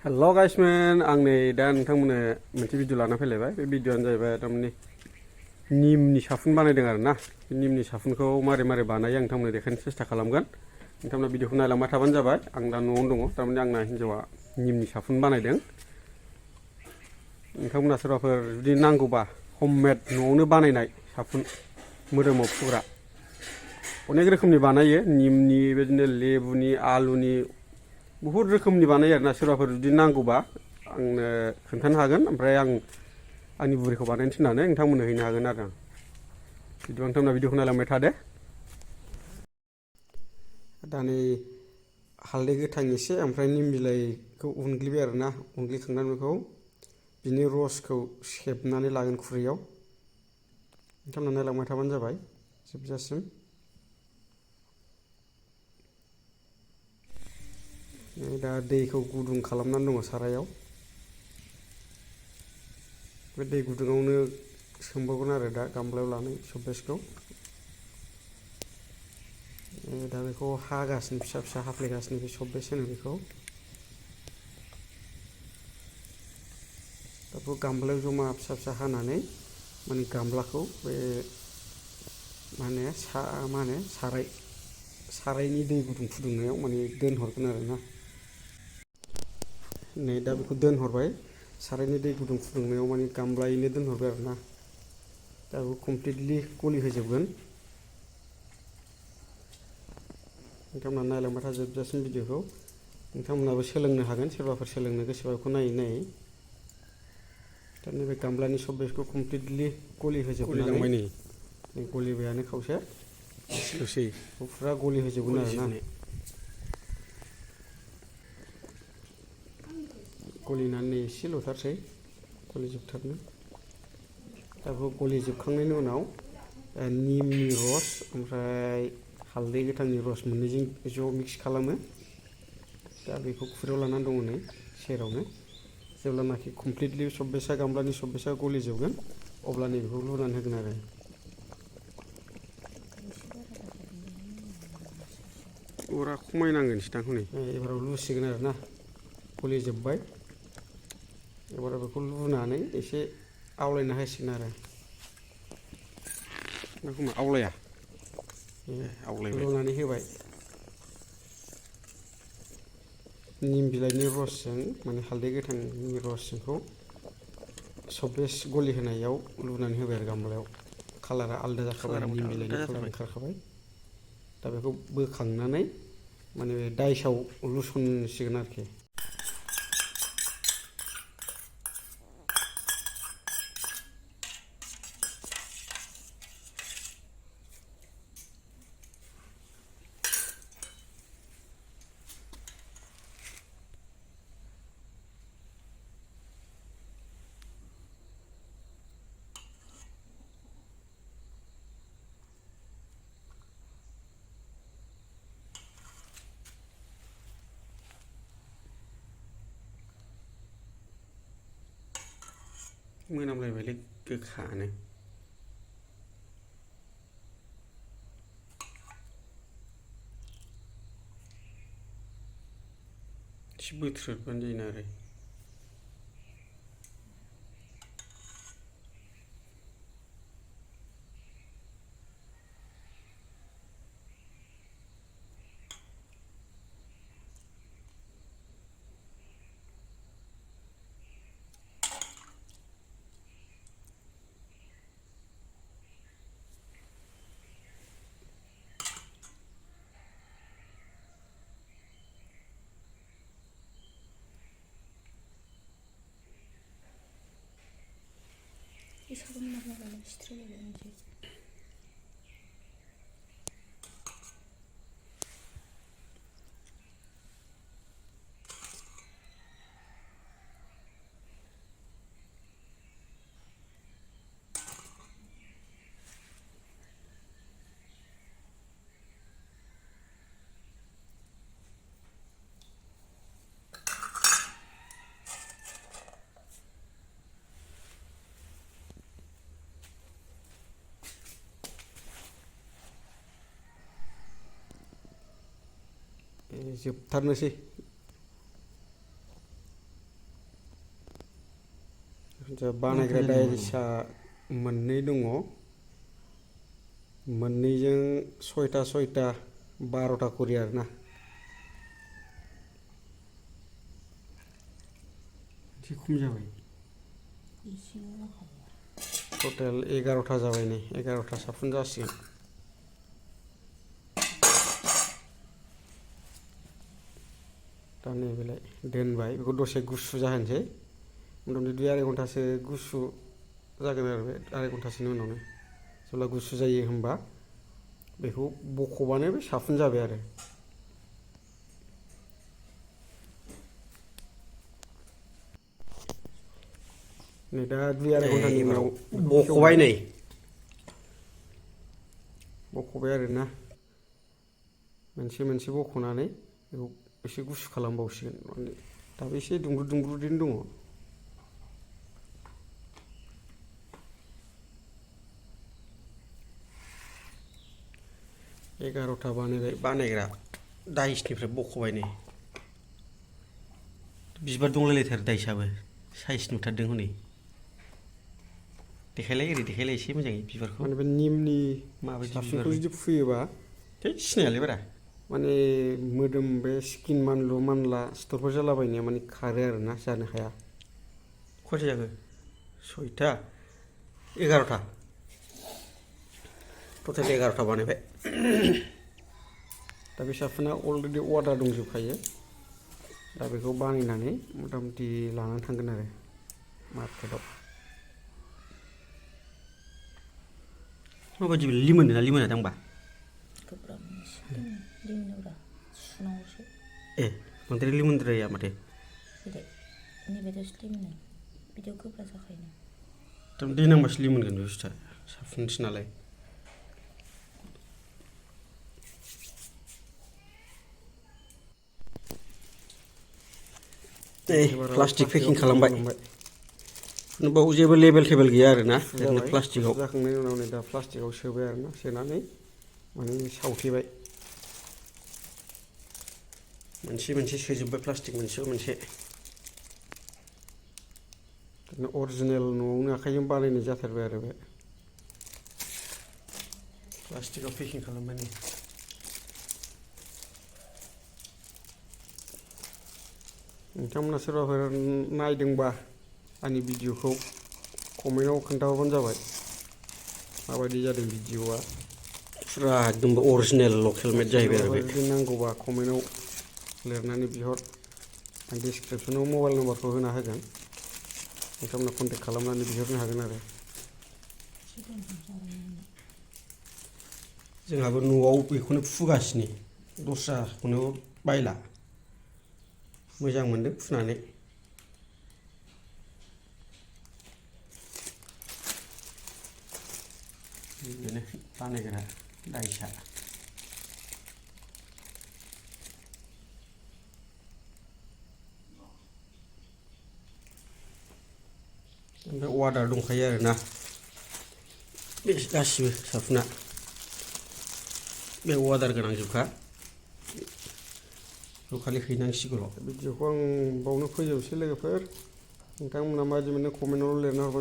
हेल' गाइसमोन आं नै दा नोंथांमोननो मोनसे भिडिअ लाना फैलायबाय बे भिडिअआनो जाहैबाय थारमाने निमनि साफुन बानायदों आरो ना बे निमनि साफुनखौ मारै मारै बानायो आं नोंथांमोननो देखायनो सेस्था खालामगोन नोंथांमोना भिडिअखौ नायलांबाय थाबानो जाबाय आं दा न'आवनो दङ थारमाने आंना हिन्जावा निमनि साफुन बानायदों नोंथांमोना सोरबाफोर जुदि नांगौबा हममेड न'आवनो बानायनाय साफुन मोदोमाव फुग्रा अनेक रोखोमनि बानायो निमनि बेदिनो लेबुनि आलुनि बुहुद रोखोमनि बानायो आरोना सोरबाफोर जुदि नांगौबा आंनो खोन्थानो हागोन ओमफ्राय आं आंनि बुरैखौ बानायनो थिननानै नोंथांमोननो हैनो हागोन आरो आं बिदिबा नोंथांमोना भिडिअखौ नायलांबाय थादो दा नै हालदै गोथां एसे ओमफ्राय निम बिलाइखौ उनग्लिबाय आरोना उनग्लिखांनानै बेखौ बिनि रसखौ सेबनानै लागोन खुरैयाव नोंथांमोना नायलांबाय थाबानो जाबाय जोबजासिम दा दैखौ गुदुं खालामनानै दङ सारायाव बे दै गुदुङावनो सोमबावगोन आरो दा गामलायाव लानाय सब्रासखौ दा बेखौ हागासिनो फिसा फिसा हाफ्लेगासिनो बे सब्रास होनो बेखौ दा बेखौ गामलायाव जमा फिसा फिसा हानानै माने गामलाखौ बे मा होनो सारायनि दै गुदुं फुदुंनायाव माने दोनहरगोन आरोना नै दा बेखौ दोनहरबाय सारायनि दै गुदुं फुदुंनायाव माने गामलायैनो दोनहरबाय आरोना दा बेखौ कमप्लिटलि गलि होजोबगोन नोंथांमोना नायलांबाय था जोबजासिम भिडिअखौ नोंथांमोनाबो सोलोंनो हागोन सोरबाफोर सोलोंनो गोसोबा बेखौ नायै नायै दा नैबे गामलानि सब्रासखौ कमप्लिटलि गलि होजोबनानै नै गलिबायानो खावसे दसे फुरा गलि होजोबगोन आरोना गलिनानै एसे ल'थारसै गलिजोबथारनो दा बेखौ गलिजोबखांनायनि उनाव निमनि रस ओमफ्राय हालदै गोथांनि रस मोननैजों ज' मिक्स खालामो दा बेखौ खुरैयाव लानानै दङ नै सेरावनो जेब्लानाखि कमप्लिटलि सब्रासआ गामलानि सब्रासआ गलिजोबगोन अब्ला नैबेखौ लुनानै होगोन आरो अरा खमायनांगोनसोदां हनै एबाराव लुसिगोन आरोना गलिजोबबाय एबाराव बेखौ लुनानै एसे आवलायना होसिगोन आरो बेखौ आवलाया लुनानै होबाय निम बिलाइनि रसजों माने हालदै गोथांनि रसजोंखौ सब्रास गलि होनायाव लुनानै होबाय आरो गामलायाव कालारा आलादा जाखाबाय निम बिलाइनि कालार ओंखारखाबाय दा बेखौ बोखांनानै माने दाइसआव लुसनसिगोन आरोखि मोनामलायबायलै गोखानो एसे बोथ्रोदबानो जायोना आरो जोबथारनोसै बानायग्रा डाइसा मोननै दङ मोननैजों 6टा 12टा करि आरोना एसे खम जाबाय टटेल 11टा जाबाय नै 11टा साफुन जासिगोन दा नैबेलाय दोनबाय बेखौ दसे गुसु जाहोनोसै मथा-मथि 2-2.5 घन्टासो गुसु जागोन आरो बे 2.5 घन्टासोनि उनावनो जेब्ला गुसु जायो होमबा बेखौ बख'बानो बे साफुन जाबाय आरो नै दा 2-2.5 घन्टानि उनाव बख'बाय नै बख'बाय आरोना मोनसे बख'नानै बेखौ एसे गुसु खालामबावसिगोन माने दाबो एसे दुंब्रुदैनो दङ 11टा बानायग्रा डाइसनिफ्राय बख'बाय नै बिबार दंलायलायथारो डाइसआबो साइज नुथारदों हनै देखायलाय एसे मोजाङै बिबारखौ माने बे निमनि माबायदि साफुनखौ जुदि फुयोबा सिनायालै बारा माने मोदोम बे स्किन मानलु मानला सिथरफोर जालाबायनाया माने खारो आरोना जानो हाया खयथा जाखो 6टा 11टा टटेल 11टा बानायबाय दा बे साफुना अलरेडि अर्डार दंजोबखायो दा बेखौ बानायनानै मथा-मथि लानानै थांगोन आरो मार्केटाव माबायदि लिमोनोना लिमोना दांबा गोब्राब लिमोनोब्रा सुनांगौसो बांद्राय लिमोनद्राया माथो नैबायदियावसो लिमोनो बिदियाव गोब्रा जाखायोना थारमाने दै नांबासो लिमोनगोन बे बुस्थुआ साफुनसो नालाय प्लास्टिक पेकिं खालामबाय बाव जेबो लेबेल टेबेल गैया आरोना ओरैनो प्लास्टिकआव जाखांनायनि उनाव नै दा प्लास्टिकआव सोबाय आरोना सोनानै माने सावथेबाय मोनसे सोजोबबाय प्लास्टिक मोनसे अरिजिनेल न'आवनो आखाइजों बानायनाय जाथारबाय आरो बे प्लास्टिकआव पेकिं खालामबाय नै नोंथांमोना सोरबाफोर नायदोंबा आंनि भिडिअखौ कमेन्टआव खोन्थाहरबानो जाबाय माबायदि जादों भिडिअआ फुरा एकदम अरिजिनेल लकेल मेड जाहैबाय आरो बे जुदि नांगौबा कमेन्टआव लिरनानै बिहर आं डिसक्रिपसनाव मबाइल नाम्बारखौ होना होगोन नोंथांमोना कन्टेक्ट खालामनानै बिहरनो हागोन आरो जोंहाबो न'आव बेखौनो फुगासिनो दस्राखौनो बायला मोजां मोनदों फुनानै बेनो बानायग्रा डाइसा ओमफ्राय अर्डार दंखायो आरोना बे गासिबो साफुना बे अर्डार गोनांजोबखा बेखौ खालि हैनांसिगौल' भिडिअखौ आं बावनो फोजोबसै लोगोफोर नोंथांमोना माबायदि मोनो कमेन्टआव लिरना हरबानो